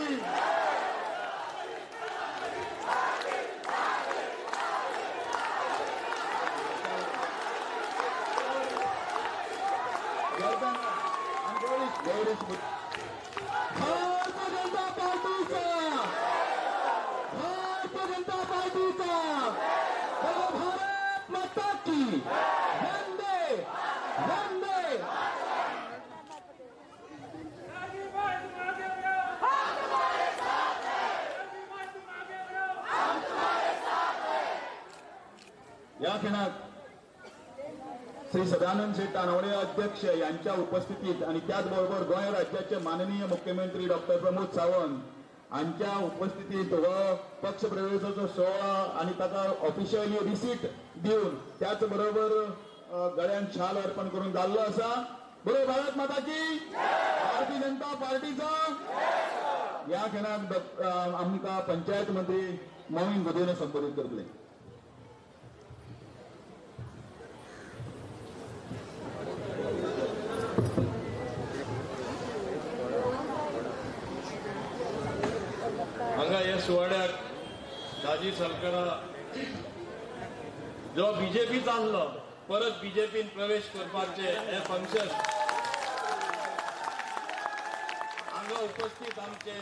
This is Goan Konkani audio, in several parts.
की। भारतीय जनता पार्टीचा, भारतीय जनता पार्टीचा, बोलो भारत माता की, वंदे वंदे। या क्षणात श्री सदानंद शेट तानवडे अध्यक्ष यांच्या उपस्थितीत आणि त्याचबरोबर गोंय राज्याचे माननीय मुख्यमंत्री डॉक्टर प्रमोद सावंत हांच्या उपस्थितीत हो पक्ष प्रवेशाचो सोहळा आणि ताका ऑफिशियली रिसीट दिवन त्याचबरोबर गळ्यान शाल अर्पण करून जाल्लो आसा। बरोबर भारत माता की, भारतीय जनता पार्टीचा। या क्षणाक आमकां पंचायत मंत्री मॉवीन गुदिन्हो संबोधित करतले। हांगा ह्या सुवाळ्याक दाजी सालकारा जो बीजेपीत आसलो परत बीजेपीन प्रवेश करपाचे हे फंक्शन हांगा उपस्थित आमचे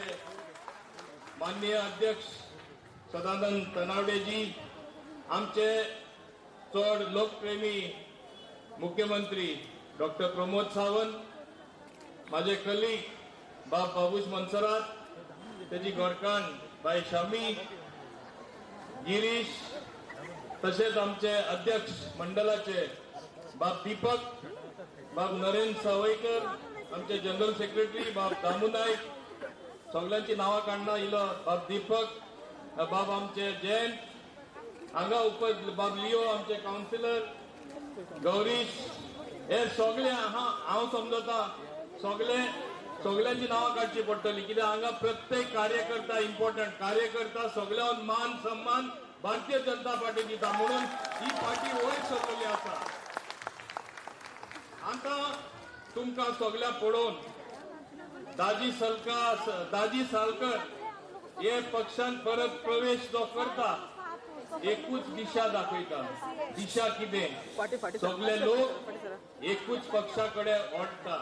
माननीय अध्यक्ष सदानंद तनावडेजी, आमचे चड लोकप्रेमी मुख्यमंत्री डॉक्टर प्रमोद सावंत, माझे कलीग बाब बाबूश मनसरात, तेजी घरकान्न बाय शामी, गिरीश, तशेंच आमचे अध्यक्ष मंडळाचे बाब दीपक, बाब नरेंद्र सावयकर, आमचे जनरल सेक्रेटरी बाब दामू नायक, सगळ्यांची नांवां काडना इलो बाब दीपक, बाब आमचे जयंत हांगा बाब लिओ आमचे कावन्सिलर गौरीश, हे सगळे हांव समजता सगळे सगळ्यांची नांवां काडची पडटली कित्याक हांगा प्रत्येक कार्यकर्ता इम्पॉर्टंट कार्यकर्ता सगळ्यांक मान सन्मान भारतीय जनता पार्टी दिता म्हणून ही पार्टी वयर सरलेली आसा। आतां तुमकां सगळ्या पळोवन दाजी सालकर हे पक्षान परत प्रवेश जो करता एकूच दिशा दाखयता। दिशा कितें? सगळे लोक एकूच पक्षा कडेन ओडटा,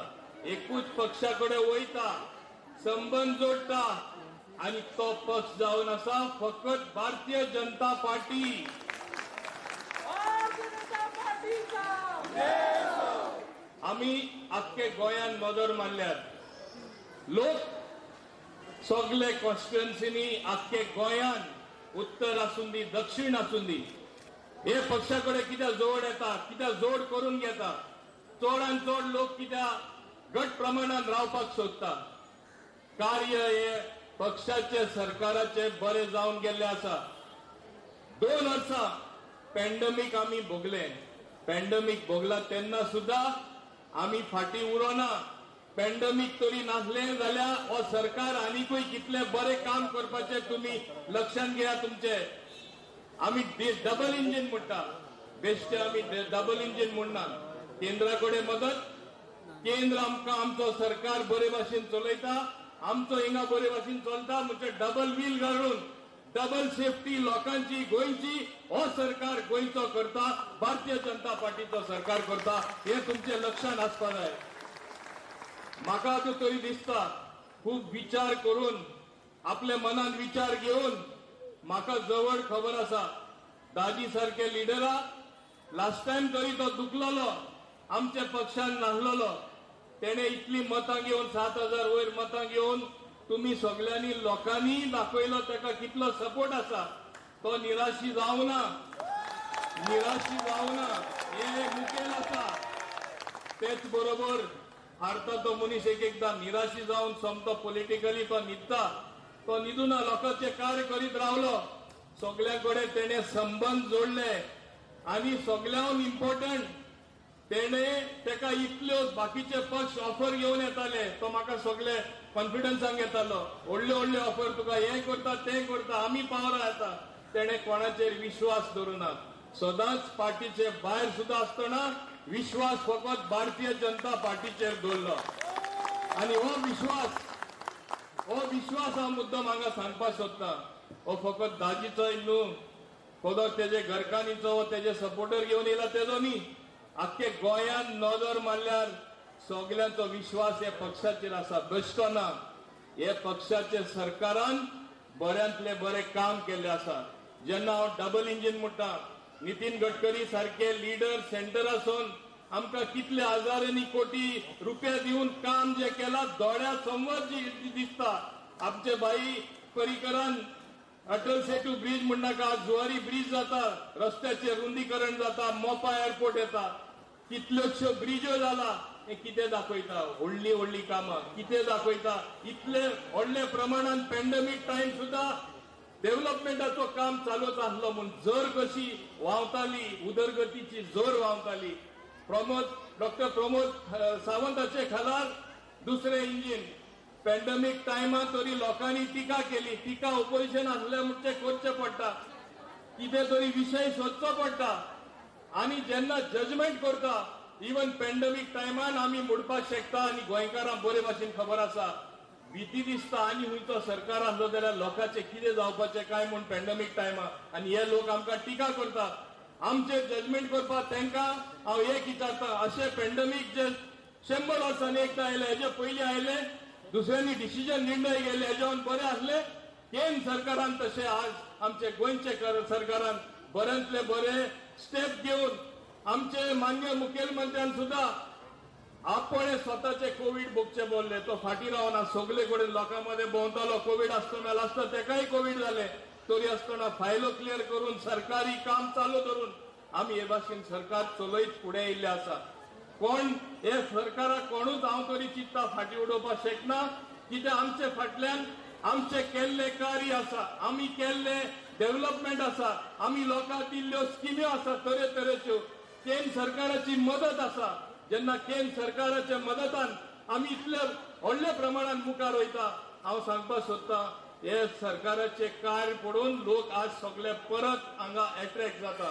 एकूच पक्षा कडेन वयता, संबंद जोडटा आनी तो पक्ष जावन आसा फकत भारतीय जनता पार्टी। आमी आख्खे गोंयान नदर मारल्यात, लोक सगळे कॉन्स्टिट्युएन्सीनी आख्खे गोंयान उत्तर आसूं दी दक्षिण आसूं दी हे पक्षा कडेन कित्याक जोड येता, कित्याक जोड करून घेता, चडान चड लोक कित्याक गट प्रमाणान रावपाक सोदता। कार्य हे पक्षाचे सरकाराचे बरे जावन गेल्ले आसा। 2 वर्सां पॅन्डेमीक आमी भोगले, पॅन्डेमीक भोगला तेन्ना सुद्दां आमी फाटीं उरोना। पॅन्डेमीक तरी नासलें जाल्यार हो सरकार आनीकूय कितले बरे काम करपाचें तुमी लक्षांत घेया। तुमचे आमी डबल इंजीन म्हणटा, बेश्टे आमी डबल इंजीन म्हणना। केंद्रा कडेन मदत, केंद्र आमकां आमचो सरकार बरे भाशेन चलयता, आमचो हिंगा बरे भाशेन चलता, म्हणजे डबल व्हील घालून डबल सेफ्टी लोकांची गोंयची हो सरकार गोंयचो करता, भारतीय जनता पार्टीचो सरकार करता, हे तुमचे लक्षांत आसपाक जाय। म्हाका आतां तरी दिसता खूब विचार करून आपल्या मनान विचार घेवन म्हाका जवळ खबर आसा दाजी सारके लिडरा लास्ट टायम तरी तो दुखलेलो, आमच्या पक्षान नासलेलो, तेणे इतली मतां घेवन 7000 वयर मतां घेवन तुमी सगळ्यांनी लोकांनी दाखयलो ताका कितलो सपोर्ट आसा। तो निराशी जावना, निराशी जावना हे मुखेल आसा। तेच बरोबर हारता तो मनीस एक एकदां निराशी जावन सोमतो पॉलिटिकली तो न्हिदता, तो न्हिदूना, लोकांचे कार्य करीत रावलो, सगळ्या कडेन तेणे संबंद जोडले आनी सगळ्याहून इम्पॉर्टंट तेणे तेका इतल्यो बाकीचे पक्ष ऑफर घेवन येताले, तो म्हाका सगळे कॉन्फिडन्सान घेतालो, व्हडल्यो व्हडल्यो ऑफर तुका हें करता तें करता आमी पावर येता। तेणे कोणाचेर विश्वास दवरुना, सदांच पार्टीचे भायर सुद्दां आसतना विश्वास फकत भारतीय जनता पार्टीचेर दवरलो आनी हो विश्वास हांव मुद्दम हांगा सांगपाक सोदता. हो फकत दाजीचो न्हू, फकत तेजे घरकान्नीचो वो तेजे सपोर्टर घेवन येयला तेजो न्ही. आख्खे गोंयान नदर मारल्यार सगल्यांचो विश्वास हे पक्षाचेर आसा. बेश्टो ना, हे पक्षाचे सरकारान बऱ्यांतले बरें काम केल्लें आसा. जेन्ना हांव डबल इंजीन म्हणटा, नितीन गडकरी सारके लिडर सेंटरासून आमकां कितले हजारांनी कोटी रुपया दिवन काम जे केलां दोळ्या समोर जी दिसता. आमचे भाई पर्रीकरान अटल सेतू ब्रीज म्हणनाका, जुवारी ब्रीज जाता, रस्त्याचें रुंदीकरण जाता, मोपा एअरपोर्ट येता, कितल्योश्यो ब्रिज्यो जाला. हे कितें दाखयता? व्हडली व्हडली कामां कितें दाखयता? इतले व्हडले प्रमाणान पॅन्डेमीक टायम सुद्दां डेव्हलपमेंटाचो काम चालूच आसलो म्हूण जर कशी व्हांवताली उदरगतीची जोर व्हांवताली. डॉक्टर प्रमोद सावंताचे खाला दुसरें इंजीन पॅन्डेमीक टायमार तरी लोकांनी टिका केली. टिका ओपोजिशन आसले म्हणजे करचें पडटा, कितें तरी विशय सोदचो पडटा. आनी जेन्ना जजमेंट करता इवन पॅन्डेमीक टायमान आमी म्हणपाक शकता आनी गोंयकारांक बरे भाशेन खबर आसा. भीती दिसता आनी खंयचो सरकार आसलो जाल्यार लोकांचें कितें जावपाचें काय म्हूण पॅन्डेमीक टायमार. आनी हे लोक आमकां टिका करतात, आमचे जजमेंट करपाक तांकां हांव एक विचारता, अशें पॅन्डेमीक जे 100 वर्सांनी एकदां आयले, हेजे पयलीं आयले, दुसऱ्यांनी डिसिजन निर्णय घेले, हेज्यावन बरें आसले. केंद्र सरकारान तशें आज आमचे गोंयचे सरकारान बऱ्यांतले बरे स्टेप घेवन आमचे मान्य मुखेलमंत्र्यान सुद्दां आपण स्वताचे कोवीड भोगचे बोलले. तो फाटी रावना, सगळे कडेन लोकां मदें भोंवतालो. कोवीड आसतना आसता तेकाय कोवीड जाले, तरी आसतना फायलो क्लियर करून सरकारी काम चालू धरून आमी हे भाशेन सरकार चलयत फुडें येयल्ले आसा. कोण हे सरकाराक कोणूच हांव तरी चिंता फाटी उडोवपाक शकना, कित्याक आमचे फाटल्यान आमचे केल्ले कार्य आसा, आमी केल्ले डेव्हलपमेंट आसा, आमी लोकांक दिल्ल्यो स्किम्यो आसा तरेतरेच्यो, केंद्र सरकाराची मदत आसा. जेन्ना केंद्र सरकाराच्या मदतान आमी इतले व्हडल्या प्रमाणान मुखार वयता, हांव सांगपाक सोदता हे सरकाराचे कार्य पडून लोक आज सगळे परत हांगा एट्रॅक्ट जाता.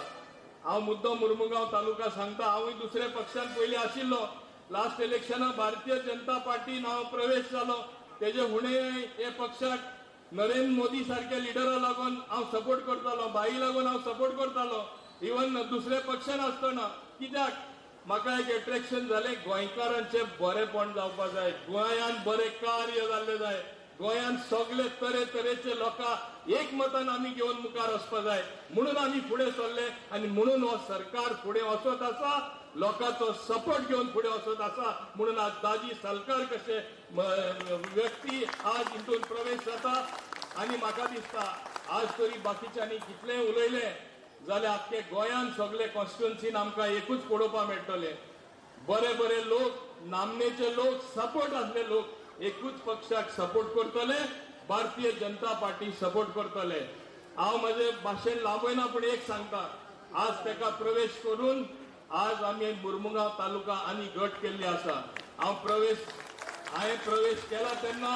हांव मुद्दम मुर्मुगांव तालुका सांगता, हांवूय दुसऱ्या पक्षान पयलीं आशिल्लो. लास्ट इलेक्शनाक भारतीय जनता पार्टीन हांव प्रवेश जालो. तेजे हुणे हे पक्षाक नरेंद्र मोदी सारक्या लिडरा लागून हांव सपोर्ट करतालो, बाई लागून हांव सपोर्ट करतालो, इवन दुसऱ्या पक्षान आसतना. कित्याक म्हाका एक एट्रॅक्शन जालें, गोंयकारांचें बरेपण जावपा जाय, गोंयांत बरें कार्य जाल्लें जाय, गोंयांत सगळे तरेतरेचे लोकां एकमतान आमी घेवन मुखार वचपा जाय म्हणून आमी फुडें सरले. आनी म्हणून हो सरकार फुडें वचत आसा, लोकांचो सपोर्ट घेवन फुडें वचत आसा. म्हणून आज दाजी सालकार कशे व्यक्ती आज हितून प्रवेश जाता. आनी म्हाका दिसता आज तरी बाकीच्यांनी कितलें उलयलें जाल्यार आख्खे गोंयांत सगळे कॉन्स्टिट्युन्सीन आमकां एकूच पळोवपाक मेळटलें, बरे बरे लोक, नामनेचे लोक, सपोर्ट आसले लोक एकूच पक्षाक सपोर्ट करतले, भारतीय जनता पार्टी सपोर्ट करतले. हांव म्हजें भाशण लांबयना, पूण एक सांगता, आज तेका प्रवेश करून आज आमी मुर्मुगांव तालुका आनी गट केल्ली आसा. हांव प्रवेश हांवें प्रवेश केला तेन्ना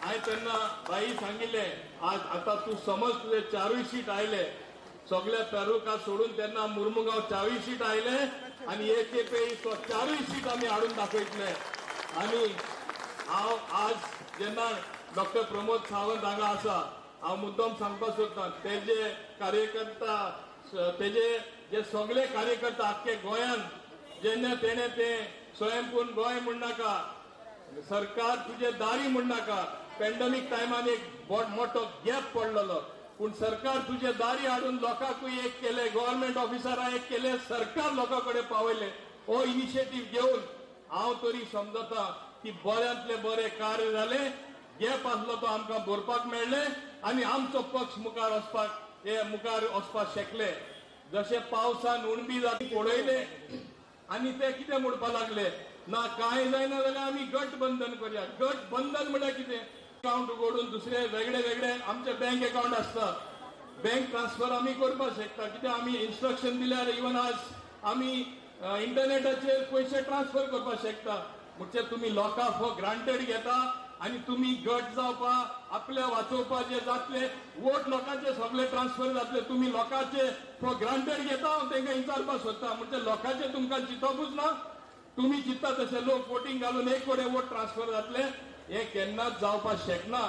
हांवें तेन्ना बाई सांगिल्लें, आज आतां तूं समज तुजें 4 सीट आयले, सगळ्या तालुका सोडून तेन्ना मुर्मुगांव 4 सीट आयले आनी एक खेपे 4 सीट आमी हाडून दाखयतले. आनी हांव आज जेन्ना डॉक्टर प्रमोद सावंत हांगा आसा, हांव मुद्दम सांगपाक सोदता, तेजे कार्यकर्ता, तेजे जे सगळे कार्यकर्ता आख्खे गोंयांत जेन्ना तेणें तें स्वयंपूर्ण गोंय म्हणनाका, सरकार तुजे दारी म्हणनाका, पॅन्डेमीक टायमान एक मोठो गॅप पडलेलो, पूण सरकार तुजे दारी हाडून लोकांकूय एक केले, गव्हर्मेंट ऑफिसरां एक केले, सरकार लोकां कडेन पावयले. हो इनिशिएटीव घेवन हांव तरी समजता की बऱ्यांतले बरें कार्य जालें, गॅप आसलो तो आमकां भरपाक मेळ्ळें आनी आमचो पक्ष मुखार वचपाक हे मुखार वचपाक शकले. जशें पावसान उणबी जाती पळयले आनी ते कितें म्हणपाक लागले, ना कांय जायना जाल्यार आमी गटबंधन करया. गटबंधन म्हळ्यार कितें? अकाउंट उगडून दुसरे वेगळे वेगळे आमचे बँक अकाउंट आसता, बँक ट्रान्सफर आमी करपाक शकता. कित्याक आमी इन्स्ट्रक्शन दिल्यार इवन आज आमी इंटरनेटाचेर पयशे ट्रान्सफर करपाक शकता. म्हणजे तुमी लोकांक फॉर ग्रांटेड घेता आनी तुमी गट जावपा, आपल्या वाचोवपाचे जातले, वोट लोकांचे सगळे ट्रान्सफर जातले, तुमी लोकांचे फॉर ग्रांटेड घेता. हांव तांकां विचारपाक सोदता, म्हणजे लोकांचे तुमकां चिंतपूच ना, तुमी चिंता तशे लोक वोटींग घालून एक कडेन वोट ट्रान्सफर जातले, हे केन्नाच जावपाक शकना.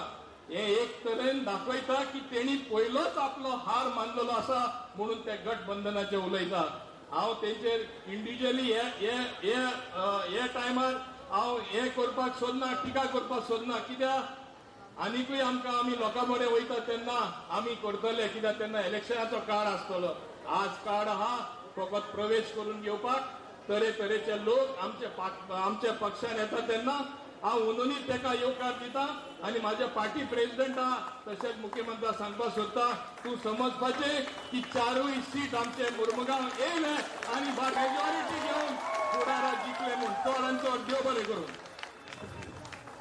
हे एक तरेन दाखयता की तेणी पयलोच आपलो हार मानलेलो आसा म्हणून ते गटबंधनाचे उलयतात. हांव तेंचेर इंडिविज्युअली हे हे हे टायमार हांव हे करपाक सोदना, टिका करपाक सोदना, कित्याक आनिकूय आमकां आमी लोकां बरें वयता तेन्ना आमी करतले, कित्याक तेन्ना इलेक्शनाचो काळ आसतलो. आज काळ आहा फकत प्रवेश करून घेवपाक तरेतरेचे लोक आमच्या पक्षान येता तेन्ना हांव उनूनी तेका येवकार दिता आनी म्हाज्या पार्टी प्रेसिडेंटा तशेंच मुख्यमंत्र्याक सांगपाक सोदता, तूं समजपाचें की 4 सीट आमचे मुर्मुगांव येयले आनी मेजॉरिटी घेवन फुडाराक जिखले म्हूण. चड आनी चड देव बरें करूं.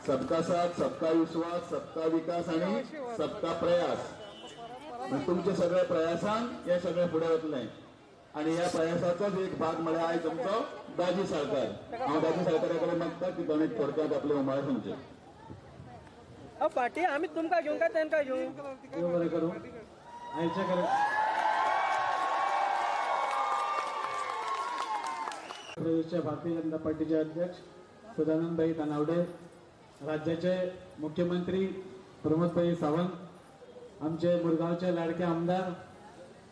सबका साथ, सबका विश्वास, सबका विकास आनी सबका प्रयास. तुमचे सगळे प्रयासान हे सगळे फुडें वतले आनी ह्या प्रयासाचोच एक भाग म्हळ्यार आयज तुमचो दाजी साळकार. हांव दाजी साळकारा कडेन मागता की ताणें थोडक्यात आपले उमाळे सांगचे. फाटी आमी तुमकां घेवंक काय तांकां घेवंक? देव बरें करूं. आयच्या प्रदेशच्या भारतीय जनता पार्टीचे अध्यक्ष सदानंदभाई तानावडे, राज्याचे मुख्यमंत्री प्रमोदभाई सावंत, आमचे मुरगांवचे लाडके आमदार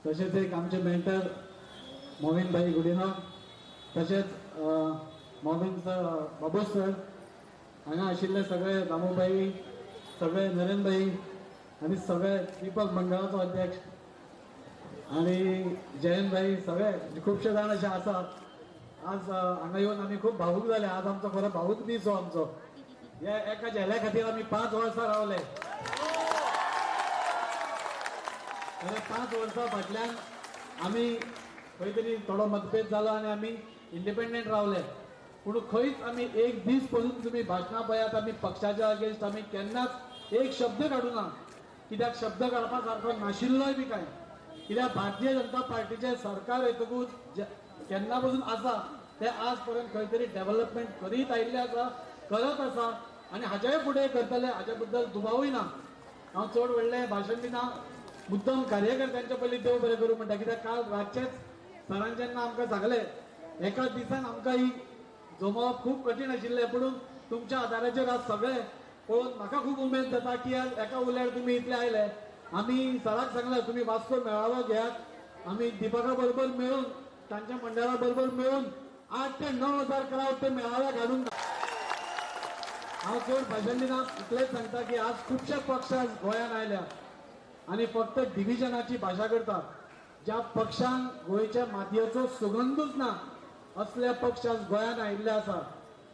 तशेंच एक आमचे मेंटर मोविनभाई गुदिन्हो, तशेंच मोविन सर, बाबूस सर, हांगा आशिल्ले सगळे दामूभाई, सगळे नरेंद्रभाई आनी सगळे दीपक मंडळाचो अध्यक्ष आनी जयंतभाई, सगळे खुबशे जाण अशे आसात. आज हांगा येवन आमी खूब भावूक जाले. आज आमचो खरो भावूक दीस हो आमचो. ह्या एका झेल्या खातीर आमी 5 वर्सां रावले. 5 वर्सां फाटल्यान आमी खंय तरी थोडो मतभेद जालो आनी आमी इंडिपेंडंट रावले. पूण खंयच आमी एक दीस पसून तुमी भाशणां पळयात, आमी पक्षाच्या अगेन्स्ट आमी केन्नाच एक शब्द काडूना. कित्याक शब्द काडपा सारको नाशिल्लोय बी कांय. कित्याक भारतीय जनता पार्टीचें सरकार येतकूच केन्ना पसून आसा ते आज पर्यंत खंय तरी डेव्हलपमेंट करीत आयिल्लें आसा, करत आसा आनी हाच्याय फुडें करतले, हाच्या बद्दल दुबावूय ना. हांव चड व्हडलें भाशण बी ना, मुद्दम कार्यकर्त्यांच्या पयलीं देव बरें करूं म्हणटा. कित्याक काल रातचेच सरान जेन्ना आमकां सांगलें, एका दिसान आमकां ही जमोवप खूब कठीण आशिल्लें, पूण तुमच्या आदाराचेर आज सगळें पळोवन म्हाका खूब उमेद जाता की आज एका उल्यार तुमी इतले आयले. आमी सराक सांगलें तुमी वास्को मेळावो घेयात, आमी दीपका बरोबर मेळून तांच्या मंडळा बरोबर मेळून 8 ते 9 हजार क्रावड ते मेळाव्याक हाडून. हांव चड भाशण दिना, इतलेंच सांगता की आज खुबशे पक्ष आज गोंयांत आयल्या आनी फक्त डिविजनाची भाशा करता. ज्या पक्षान गोंयच्या मातयेचो सुगंधूच ना असल्या पक्ष आज गोंयांत आयिल्ले आसा.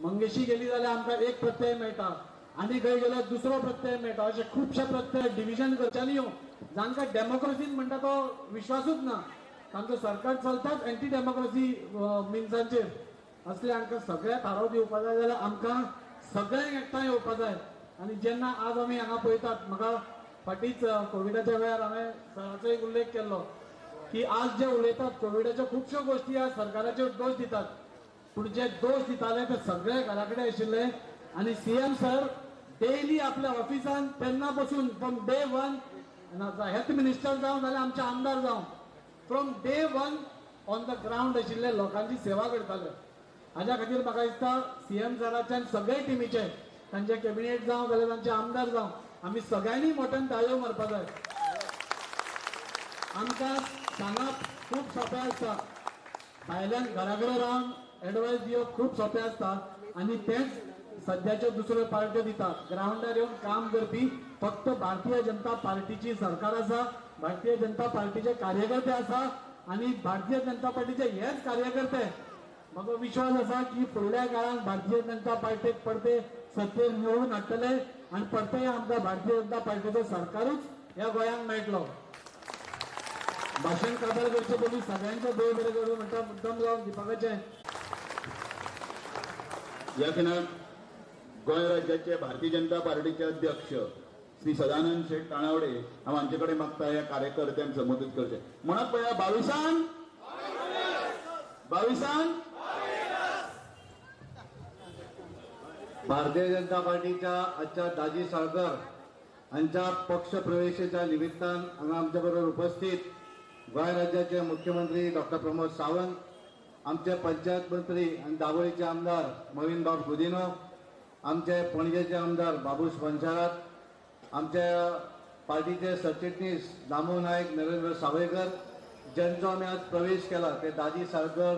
मंगेशी गेली जाल्यार आमकां एक प्रत्यय मेळटा आनी खंय गेल्यार दुसरो प्रत्यय मेळटा. अशे खुबशे प्रत्यय डिविजन करच्यांनी येवं, जांकां डेमोक्रेसीन म्हणटा तो विश्वासूच ना, तांचो सरकार चलताच एंटी डेमोक्रेसी मिन्सांचेर. असले हांकां सगळ्या थाराव दिवपा जाय जाल्यार आमकां सगळ्यांक एकठांय येवपा जाय. आनी जेन्ना आज आमी हांगा पळयतात, म्हाका फाटींच कोविडाच्या वेळार हांवें सराचो एक उल्लेख केल्लो की आज जे उलयतात कोविडाच्यो खुबश्यो गोश्टी आज सरकाराचेर दोश दितात, पूण जे दोश दिताले ते सगळे घरा कडेन आशिल्ले. आनी सीएम सर डेली आपल्या ऑफिसान तेन्ना पसून from day 1 health minister जावं जाल्यार आमचे आमदार जावं, from day 1 on the ground आशिल्ले लोकांची सेवा करताले. हाज्या खातीर म्हाका दिसता सीएम सराचे आनी सगळे टिमीचे, तांचे कॅबिनेट जावं जाल्यार तांचे आमदार जावं, आमी सगळ्यांनी मोठ्यान ताळयो मारपा जाय. आमकां सांगप खूब सोंपें आसता, भायल्यान घरा कडेन रावन एडवायस दिवप खूब सोंपें आसता आनी तेंच सद्याच्यो दुसऱ्यो पार्ट्यो दितात. ग्रावंडार येवन काम करपी फक्त भारतीय जनता पार्टीची सरकार आसा, भारतीय जनता पार्टीचे कार्यकर्ते आसा आनी भारतीय जनता पार्टीचे हेच कार्यकर्ते. म्हाका विश्वास आसा की फुडल्या काळांत भारतीय जनता पार्टीक परते सत्तेर मेळोवन हाडटले आनी परतेय आमकां भारतीय जनता पार्टीचो सरकारूच ह्या गोंयांत मेळटलो. भाशण काबार करचे पयलीं सगळ्यांचें देव बरें करूं म्हणटा मुद्दम लावन दीपकाचें. ह्या खिणाक गोंय राज्याचे भारतीय जनता पार्टीचे अध्यक्ष श्री सदानंद शेट तानावडे हांव हांचे कडेन मागता ह्या कार्यकर्त्यांक संबोधीत करचें. म्हणत पळया 22 22 भारतीय जनता पार्टीच्या आजच्या दाजी साळकर हांच्या पक्ष प्रवेशाच्या निमित्तान हांगा आमच्या बरोबर उपस्थित गोंय राज्याचे मुख्यमंत्री डॉक्टर प्रमोद सावंत, आमचे पंचायत मंत्री आनी दाबोळीचे आमदार मोविनबाब गुदिन्हो, आमचे पणजेचे आमदार बाबूश पंचारत, आमच्या पार्टीचे सरचिटणीस दामू नायक, नरेंद्र सावयकर ज्यांचो आमी आज प्रवेश केला ते दाजी साळकर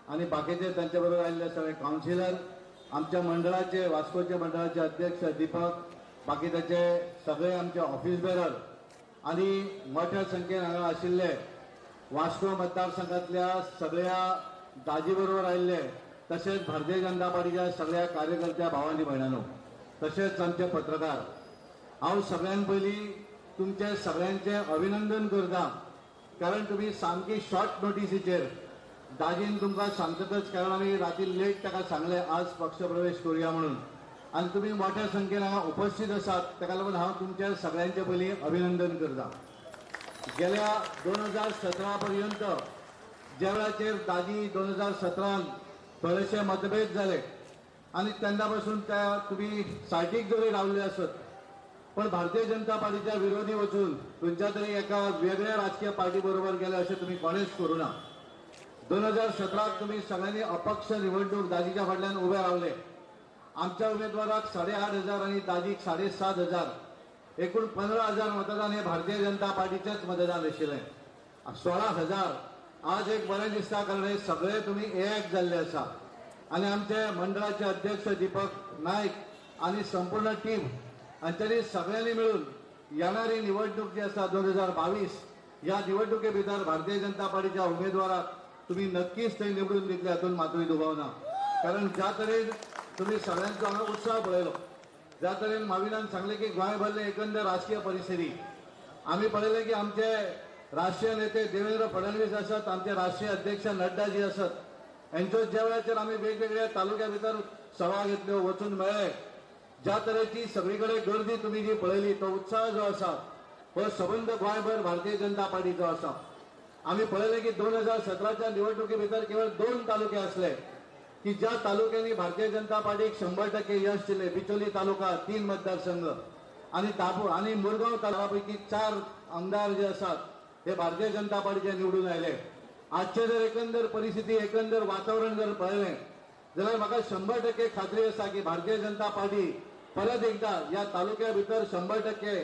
आनी बाकीचे तांचे बरोबर आयिल्ले सगळे कावन्सिलर, आमच्या मंडळाचे वास्कोचे मंडळाचे अध्यक्ष दीपक, बाकी ताचे सगळे आमचे ऑफिस बेरर आनी मोठ्या संख्येन हांगा आशिल्ले वास्को मतदारसंघातल्या सगळ्या दाजी बरोबर आयिल्ले तशेंच भारतीय जनता पार्टीच्या सगळ्या कार्यकर्त्या भावांनी भयणांनो, तशेंच आमचे पत्रकार, हांव सगळ्यां पयलीं तुमचे सगळ्यांचें अभिनंदन करता, कारण तुमी सामकी शॉर्ट नोटीसीचेर दाजीन तुमकां सांगतकच, कारण आमी राती लेट ताका सांगलें आज पक्षप्रवेश करुया म्हणून, आनी तुमी मोठ्या संख्येन हांगा उपस्थित आसात, ताका लागून हांव तुमच्या सगळ्यांचे पयलीं अभिनंदन करता. गेल्या 2017 पर्यंत ज्या वेळाचेर दाजी 2017 थोडेशे मतभेद जाले आनी तेन्ना पासून त्या तुमी सायटीक जरी रावले आसत पण भारतीय जनता पार्टीच्या विरोधी वचून खंयच्या तरी एका वेगळ्या राजकीय पार्टी बरोबर गेले अशें तुमी कोणेच करूं ना. 2017 तुमी सगळ्यांनी अपक्ष निवडणूक दाजीच्या फाटल्यान उबे रावले. आमच्या उमेदवाराक 8,500 आनी दाजीक 7,500, एकूण 15,000 मतदान हे भारतीय जनता पार्टीचेच मतदान आशिल्लें. 16,000 आज एक बरें दिसता, कारण हे सगळे तुमी एक जाल्ले आसा आनी आमचे मंडळाचे अध्यक्ष दीपक नायक आनी संपूर्ण टीम हांच्यांनी सगळ्यांनी मेळून येणारी निवडणूक जी आसा 2022 ह्या निवडणुके भितर भारतीय जनता पार्टीच्या उमेदवाराक तुमी नक्कीच थंय निवडून दितले हातूंत मातूय दुबाव ना. कारण ज्या तरेन तुमी सगळ्यांचो हांगा उत्साह पळयलो, ज्या तरेन माविनान सांगलें की गोंय भरलें एकंदर राजकीय परिस्थिती आमी पळयलें की आमचे राष्ट्रीय नेते देवेंद्र फडणवीस आसत, आमचे राष्ट्रीय अध्यक्ष नड्डाजी आसत, हेंच्यो ज्या वेळाचेर आमी वेगवेगळ्या तालुक्या भितर सभा घेतल्यो, वचून मेळ्ळे, ज्या तरेची सगळी कडेन गर्दी तुमी जी पळयली तो उत्साह जो आसा हो सबंद गोंयभर भारतीय जनता पार्टीचो आसा. आमी पळयलें की 2017च्या निवडणुके भितर केवळ 2 तालुके आसले की ज्या तालुक्यांनी भारतीय जनता पार्टीक 100% यश दिलें. बिचोली तालुका 3 मतदारसंघ आनी दाबो आनी मुरगांव तालुक्या पैकी 4 आमदार जे आसात हे भारतीय जनता पार्टीचे निवडून आयले. आजचे जर एकंदर परिस्थिती, एकंदर वातावरण जर पळयलें जाल्यार म्हाका 100% खात्री आसा की भारतीय जनता पार्टी परत एकदा ह्या तालुक्या भितर 100%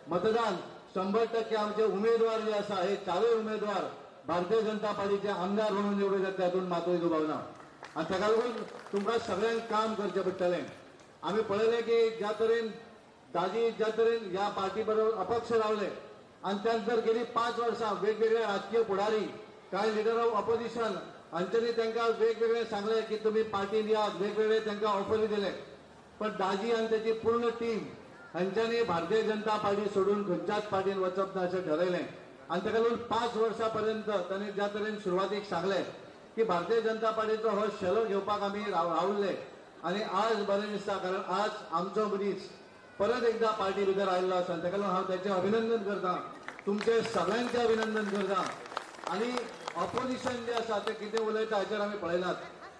मतदान, 100% आमचे उमेदवार जे आसा हे 4 उमेदवार भारतीय जनता पार्टीचे आमदार म्हणून निवडून येतले हातूंत मातूय दुबाव ना. आनी ताका लागून तुमकां सगळ्यांक काम करचें पडटलें. आमी पळयलें की ज्या तरेन दाजी ज्या तरेन ह्या पार्टी बरोबर अपक्ष रावले आनी त्यानंतर गेली 5 वर्सां वेगवेगळे राजकीय फुडारी, कांय लिडर ऑफ ऑपोजिशन हांच्यांनी तांकां वेगवेगळे सांगलें की तुमी पार्टीन यात, वेगवेगळे तांकां ऑफरी दिले, पण दाजी आनी ताची पूर्ण टीम हांच्यांनी भारतीय जनता पार्टी सोडून खंयच्याच पार्टीन वचप ना अशें ठरयलें. आनी ताका लागून 5 वर्सां पर्यंत तांणी ज्या तरेन सुरवातीक सांगलें की भारतीय जनता पार्टीचो हो शेलो घेवपाक आमी रावल्ले आनी आज बरें दिसता, कारण आज आमचो मनीस परत एकदा पार्टी भितर आयिल्लो आसा. ताका लागून हांव ताचें अभिनंदन करता, तुमचें सगळ्यांचें अभिनंदन करता. आनी ऑपोजिशन जें आसा तें कितें उलयता हाचेर आमी पळयनात,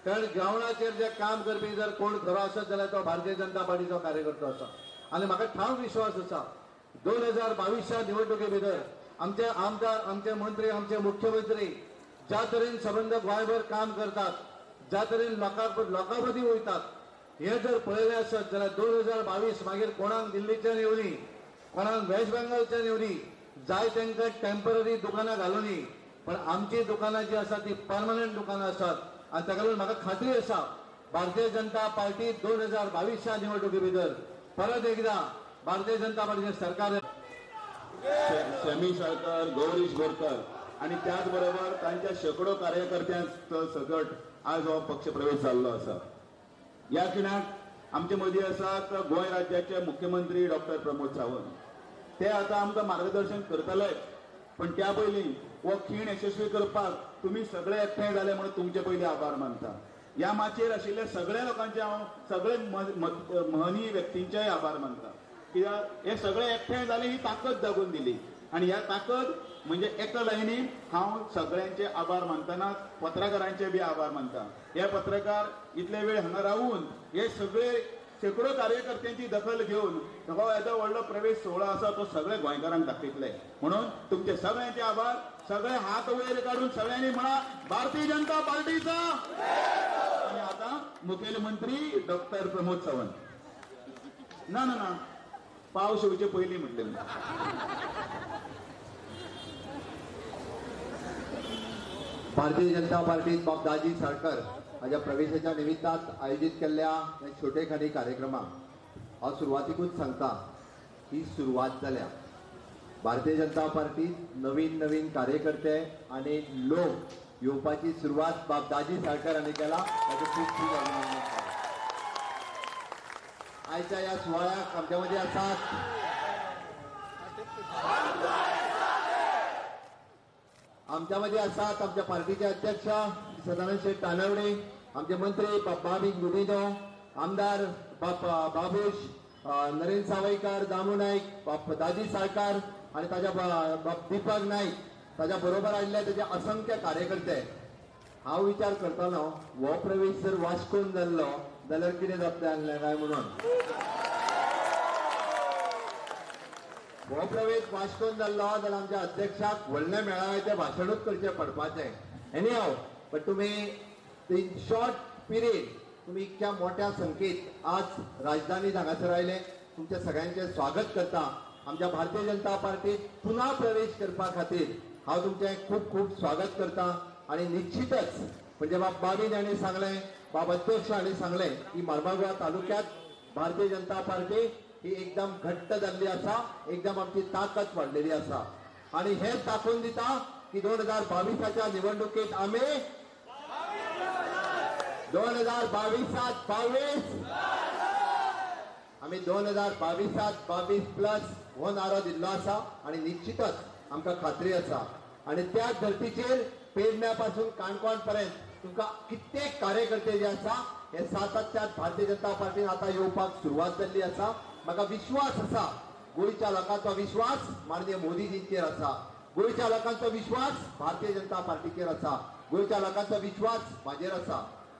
कारण ग्रावंडाचेर जे काम करपी जर कोण खरो आसत जाल्यार तो भारतीय जनता पार्टीचो कार्यकर्तो आसा. आनी म्हाका ठाम विश्वास आसा 2022च्या निवडणुके भितर आमचे आमदार, आमचे मंत्री, आमचे मुख्यमंत्री ज्या तरेन सबंद गोंयभर काम करतात, ज्या तरेन लोकां मदीं वयतात, हें जर पळयलें आसत जाल्यार 2022 मागीर कोणाक दिल्लीच्यान येवनी, कोणाक वेस्ट बेंगॉलच्यान येवनी, जाय तांकां टेम्पररी दुकानां घालुनी, पण आमची दुकानां जी आसा ती परमनंट दुकानां आसात. आनी ताका लागून म्हाका खात्री आसा भारतीय जनता पार्टी 2022च्या निवडणुके भितर परत एकदा भारतीय जनता पार्टीचें सरकार. शमी साळकर, गौरीश बोरकर आनी त्याच बरोबर तांच्या शेकडो कार्यकर्त्यांचो सगट आज हो पक्ष प्रवेश जाल्लो आसा. ह्या खिणाक आमचे मदीं आसात गोंय राज्याचे मुख्यमंत्री डॉक्टर प्रमोद सावंत. ते आतां आमकां मार्गदर्शन करतलेच, पण त्या पयलीं हो खीण यशस्वी करपाक तुमी सगळे एकठांय जाले म्हणून तुमचे पयलीं आभार मानता. ह्या माचयेर आशिल्ल्या सगळ्या लोकांचे हांव सगळे महनीय व्यक्तींचेय आभार मानता, कित्याक हे सगळे एकठांय जाले ही ताकद दाखोवन दिली आनी ह्या ताकद म्हणजे एका लायनीन हांव सगळ्यांचे आभार मानतना पत्रकारांचे बी आभार मानता. हे पत्रकार इतले वेळ हांगा रावून हे सगळे शेकडो कार्यकर्त्यांची दखल घेवन हो येदो व्हडलो प्रवेश सोहळो आसा तो सगळे गोंयकारांक दाखयतले, म्हणून तुमचे सगळ्यांचे आभार. सगळे हात वयर काडून सगळ्यांनी म्हणा भारतीय जनता पार्टीचा. आनी आतां मुखेलमंत्री डॉक्टर प्रमोद सावंत. ना ना ना पावस येवचे पयलीं म्हटलें. भारतीय जनता पार्टीत बाब दाजी साळकर हाज्या प्रवेशाच्या निमित्तान आयोजीत केल्ल्या ह्या छोटेखानी कार्यक्रमाक हांव सुरवातीकूच सांगता, ही सुरवात जाल्या. भारतीय जनता पार्टीत नवीन नवीन कार्यकर्ते आनी लोक येवपाची सुरवात बाब दाजी साळकर हांणी केला, ताचें खूब खूब अभिनंदन. आयच्या ह्या सुवाळ्याक आमच्या मदीं आसात आमच्या पार्टीचे अध्यक्ष सदानंद शेट तानवडे, आमचे मंत्री बाब बाबी गुदिन्हो, आमदार बाब बाबूश, नरेंद्र सावयकार, दामू नायक, बाब दाजी साळकार आनी ताज्या बाब दीपक नायक, ताज्या बरोबर आयिल्ले ताजे असंख्य कार्यकर्ते. हांव विचार करतालो हो प्रवेश जर वास्कोन जाल्लो जाल्यार कितें जातलें आसलें काय म्हणून. हो प्रवेश वास्कोन जाल्लो जाल्यार आमच्या अध्यक्षाक व्हडल्या मेळाव्याचें भाशणूच करचें पडपाचें. एनी हाव, बट तुमी इन शॉर्ट पिरियड तुमी इतक्या मोठ्या संख्येत आज राजधानीत हांगासर आयले, तुमच्या सगळ्यांचें स्वागत करता. आमच्या भारतीय जनता पार्टीत पुन्हा प्रवेश करपा खातीर हांव तुमचें खूब खूब स्वागत करता. आनी निश्चितच म्हणजे बाब बाबीन हांणी सांगलें, बाब अध्यक्ष हांणी सांगलें की मार्मागोवा तालुक्यात भारतीय जनता पार्टी ही एकदम घट्ट जाल्ली आसा, एकदम आमची ताकद वाडलेली आसा. आनी हेच दाखोवन दिता की 2022 निवडणुकेत आमी 2022 22 आमी 2022 22 प्लस हो नारो दिल्लो आसा आनी निश्चितच आमकां खात्री आसा. आनी त्याच धर्तीचेर पेडण्या पासून काणकोण पर्यंत तुमकां कित्येक कार्यकर्ते जे आसा हे सातत्यान भारतीय जनता पार्टीन आतां येवपाक सुरवात जाल्ली आसा. म्हाका विश्वास आसा, गोंयच्या लोकांचो विश्वास माननीय मोदीजींचेर आसा, गोंयच्या लोकांचो विश्वास भारतीय जनता पार्टीचेर आसा, गोंयच्या लोकांचो विश्वास म्हाजेर आसा.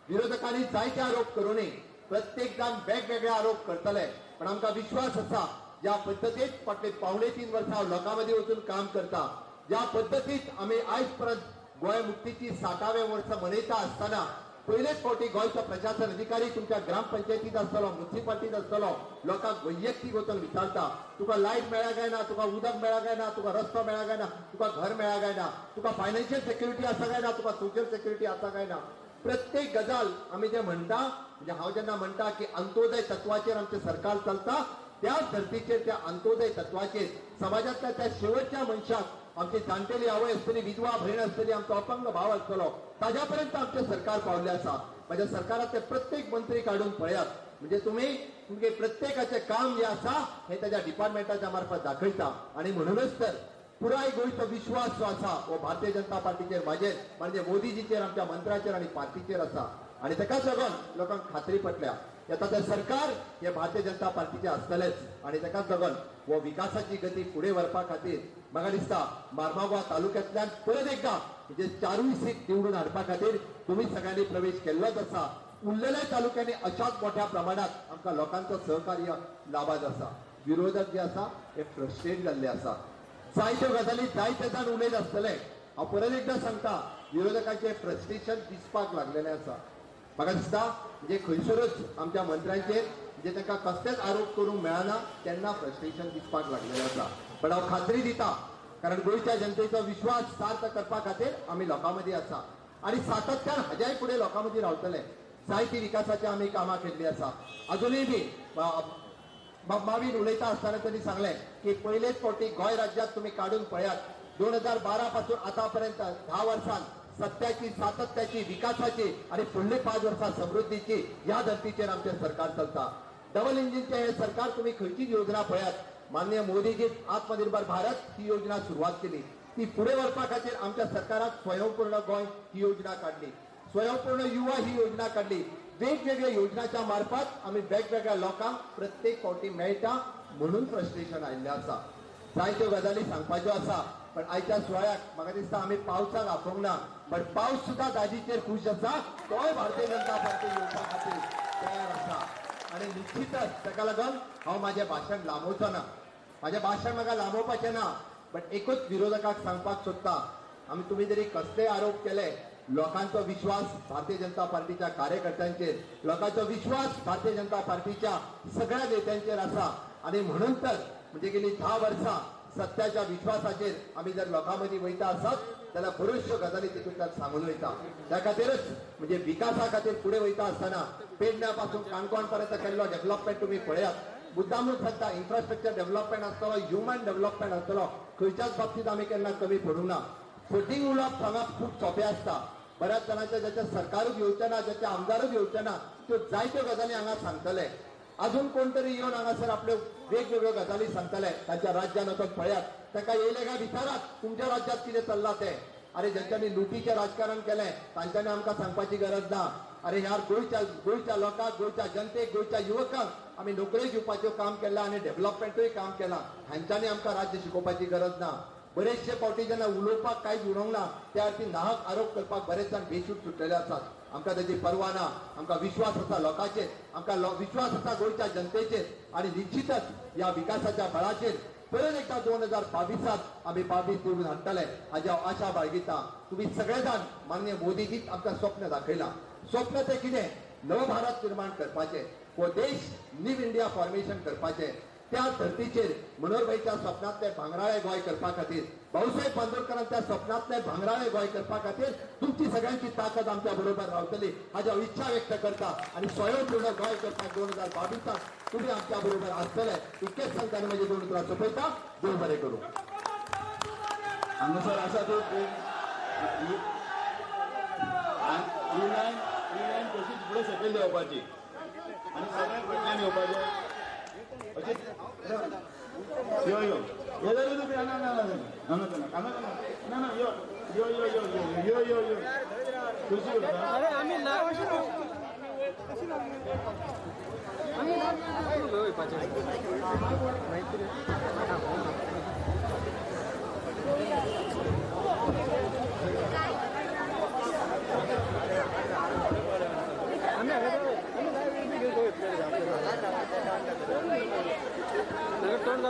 विरोधकांनी जायते आरोप करूं नये, प्रत्येक जाण वेगवेगळे आरोप करतले, पण आमकां विश्वास आसा ज्या पद्दतीत फाटले 2.75 वर्सां हांव लोकां मदीं वचून काम करता, ज्या पद्दतीत आमी आयज पर्यंत गोंय मुक्तीची 60वें वर्स मनयता आसतना पयलेच फावटी गोंयचो प्रशासन अधिकारी तुमच्या ग्रामपंचायतीत आसतलो, मुन्सिपालिटीत आसतलो, लोकांक वैयक्तीक वचून विचारता तुका लायट मेळ्ळा काय ना, तुका उदक मेळ्ळा काय ना, तुका रस्तो मेळ्ळा काय ना, तुका घर मेळ्ळा काय ना, तुका फायनान्शियल सेक्युरिटी आसा काय ना, तुका सोशल सेक्युरिटी आसा काय ना. प्रत्येक गजाल आमी जे म्हणटा, म्हणजे हांव जेन्ना म्हणटा की अंत्योदय तत्वाचेर आमचें सरकार चलता, त्याच धर्तीचेर त्या अंत्योदय तत्वाचेर समाजांतल्या त्या शेवटच्या मनशाक, आमची जाणटेली आवय आसतली, विधवा भयण आसतली, आमचो अपंग भाव आसतलो, ताज्या पर्यंत आमचें सरकार पावल्लें आसा. म्हज्या सरकारांतले प्रत्येक मंत्री काडून पळयात, म्हणजे तुमी तुमगे प्रत्येकाचें काम जें आसा हें ताज्या डिपार्टमेंटाच्या मार्फत दाखयता. आनी म्हणूनच तर पुराय गोंयचो विश्वास जो आसा हो भारतीय जनता पार्टीचेर, म्हाजेर, म्हणजे मोदीजीचेर, आमच्या मंत्र्याचेर आनी पार्टीचेर आसा. आनी ताकाच लागून लोकांक खात्री पटल्या येता तें सरकार हें भारतीय जनता पार्टीचें आसतलेंच. आनी ताकाच लागून हो विकासाची गती फुडें व्हरपा खातीर म्हाका दिसता मार्मागोवा तालुक्यांतल्यान परत एकदां म्हणजे 4 सीट निवडून हाडपा खातीर तुमी सगळ्यांनी प्रवेश केल्लोच आसा. उरलेल्या तालुक्यांनी अशाच मोठ्या प्रमाणात आमकां लोकांचो सहकार्य लाभात आसा. विरोधक जे आसा हे फ्रस्ट्रेट जाल्ले आसा, जायत्यो गजाली जायते जाण उलयत आसतले. हांव परत एकदां सांगता, विरोधकांचें फ्रस्ट्रेशन दिसपाक लागलेलें आसा. म्हाका दिसता म्हणजे खंयसरूच आमच्या मंत्र्यांचेर म्हणजे तांकां कसलेच आरोप करूंक मेळना तेन्ना फ्रस्ट्रेशन दिसपाक लागलेलें आसा. पण हांव खात्री दिता, कारण गोंयच्या जनतेचो विश्वास सार्थ करपा खातीर आमी लोकां मदीं आसा आनी सातत्यान हाज्याय फुडें लोकां मदीं रावतले. जायती विकासाची आमी कामां केल्लीं आसा. अजुनूय बी मावीन उलयता आसतना त्यांनी सांगलें की पयलेच फावटी गोंय राज्यात तुमी काडून पळयात 2012 पासून आतापर्यंत 10 वर्सांत सत्याची, सातत्याची, विकासाची आणि फुडली 5 वर्सां समृद्धीची ह्या धर्तीचेर आमचें सरकार चलता. डबल इंजिनचें हें सरकार तुमी खंयचीच योजना पळयात, माननीय मोदीजी आत्मनिर्भर भारत ही योजना सुरवात केली, ती फुडें व्हरपा खातीर आमच्या सरकारान स्वयंपूर्ण गोंय ही योजना काडली, स्वयंपूर्ण युवा ही योजना काडली. वेगवेगळ्या योजनाच्या मार्फत आमी वेगवेगळ्या लोकांक प्रत्येक फावटी मेळटा म्हणून फ्रस्ट्रेशन आयिल्लें आसा. जायत्यो गजाली सांगपाच्यो आसा, पण आयच्या सुवाळ्याक म्हाका दिसता आमी पावसाक आपोवंक ना, पण पावस सुद्दां दाजीचेर खूश आसा, तोय भारतीय जनता पार्टी येवपा खातीर तयार आसा. आनी निश्चितच ताका लागून हांव म्हाजें भाशण लांबोवचो ना, म्हाजें भाशण म्हाका लांबोवपाचें ना, बट एकूच विरोधकाक सांगपाक सोदता, आमी तुमी जरी कसलेय आरोप केले, लोकांचो विश्वास भारतीय जनता पार्टीच्या कार्यकर्त्यांचेर, लोकांचो विश्वास भारतीय जनता पार्टीच्या सगळ्या नेत्यांचेर आसा. आनी म्हणून तर म्हणजे गेली 10 वर्सां सत्याच्या विश्वासाचेर आमी जर लोकां मदीं वयता आसत जाल्यार बऱ्योचश्यो गजाली तितूंतल्यान सांगून वयता. त्या खातीरच म्हणजे विकासा खातीर फुडें वयता आसतना पेडण्या पासून काणकोण पर्यंत केल्लो डेव्हलपमेंट तुमी पळयात. मुद्दामूच सांगता, इन्फ्रास्ट्रक्चर डेव्हलपमेंट आसतलो, ह्युमन डेव्हलपमेंट आसतलो, खंयच्याच बाबतींत आमी केन्ना कमी पडूंक ना. फटींग उलोवप सांगप खूब सोंपें आसता. बऱ्याच जाणांचे ज्याच्या सरकारूच येवचें ना, ज्याचे आमदारूच येवचे ना, त्यो जायत्यो गजाली हांगा सांगतले. अजून कोण तरी येवन हांगासर आपल्यो वेगवेगळ्यो गजाली सांगतले. तांच्या राज्यान वचून पळयात, तांकां येयले काय विचारात तुमच्या राज्यात कितें चल्लां तें. अरे ज्यांच्यानी लुटीचें राजकारण केलें तांच्यांनी आमकां सांगपाची गरज ना. अरे ह्या गोंयच्या लोकांक, गोंयच्या जनतेक, गोंयच्या युवकांक आमी नोकऱ्यो दिवपाच्यो काम केलां आनी डेव्हलपमेंटूय काम केलां. हांच्यांनी आमकां राज्य शिकोवपाची गरज ना. बरेचशे फावटी जेन्ना उलोवपाक कांयच उरोवंक ना त्या अर्थी नाहक आरोप करपाक बरेच जाण बेशूट सुटलेले आसात. आमकां ताची पर्वा ना. आमकां विश्वास आसा लोकांचेर, आमकां विश्वास आसा गोंयच्या जनतेचेर आनी निश्चितच ह्या विकासाच्या बळाचेर परत एकदा 2022 आमी 22 निवडून हाडटले हाजी हांव आशा बाळगिता. तुमी सगळे जाण माननीय मोदीजीच आमकां स्वप्न दाखयलां. स्वप्न तें कितें? नव भारत निर्माण करपाचें, हो देश न्यू इंडिया फॉर्मेशन करपाचें. त्या धर्तीचेर मनोहरभाईच्या स्वप्नांतले भांगराळे गोंय करपा खातीर, भाऊसाहेब बांदोडकरांच्या स्वप्नांतले भांगराळे गोंय करपा खातीर तुमची सगळ्यांची ताकद आमच्या बरोबर रावतली हाजी हांव इच्छा व्यक्त करता आनी स्वयंपूर्ण गोंय करपाक 2022 तुमी आमच्या बरोबर आसतले इतकेच सांगता आनी म्हजी 2 उतरां सोंपयता. देव बरें करूं. हांगासर आसा तो ही लायन तशीच फुडें सकयल देंवपाची आनी सगळ्या फाटल्यान येवपाचें. यो यो यो तुमी ना ना ना ना ना ना ना यो यो यो यो यो यो यो कशी करता? अरे आमी तोंड.